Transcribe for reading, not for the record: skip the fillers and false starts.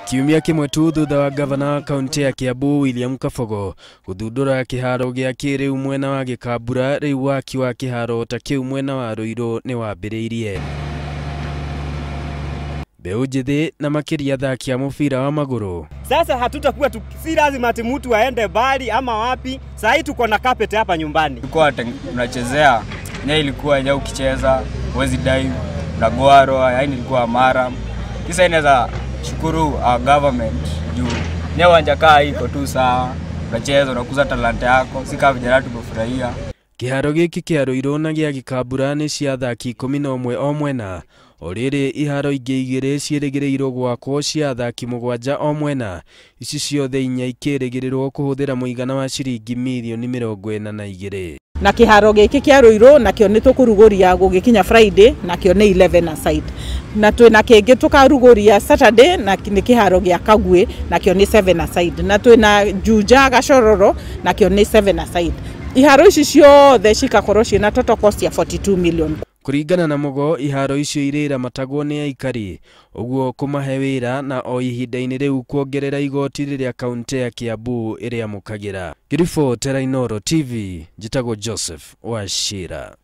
Kiumia kĩmwe tu thutha wa gavana wa kaunti ya Kiambu William Kabogo gũthundũra kĩharo gĩa kĩrĩu mwena wa Gĩkambura, rĩu waki wa kĩharo ta kĩu mwena wa Ruiru nĩ wambĩrĩirie. Mbeũ njĩthĩ na makĩria athaki a mũbira wa magũrũ. Sasa hatutakuwa si lazima ati mtu aende mbali ama wapi. Saa hii tuko na carpet hapa nyumbani. Tulikuwa tunachezea nya, ilikuwa nya ukicheza huwezi dive na goaro, yaani ilikuwa mara. Kisa inaweza shukuru our government juu nya uwanja kaa iko tu sawa, unacheza unakuza talanta yako, si kama vijana tumefurahia. Kĩharo gĩkĩ kĩa Ruiru na gĩa Gĩkambura nĩ cia athaki 11 o mwena. O rĩrĩ iharo ingĩ 2 ciĩrĩgĩrĩirwo gwakwo cia athaki 7 o mwena. Ici ciothe 4 ikĩrĩgĩrĩrwo kũhũthĩra mũigana wa ciringi mirioni 42. Na kĩharo gĩkĩ kĩa Ruiru nakĩo nĩ tũkũrugũria gũgĩkinya Friday, nakĩo nĩ 11 aside. Na twĩna kĩngĩ tũkarugũria Saturday, na nĩ kĩharo gĩa Kagwe, nakĩo nĩ 7 aside. Na twĩna Juja Gacororo, nakĩo nĩ 7 aside. Iharo ici ciothe cikakorwo ciĩna total cost ya 42 million. Kũringana na Mugo, iharo icio irĩramatagwo nĩ aikari, ũguo kũmahe wĩra na o ihinda-inĩ rĩu kuongerera igoti rĩrĩa kaunti ya Kiambu ĩrĩamũkagĩra. Ngĩribotera Inooro TV, njĩtagwo Joseph Wachira.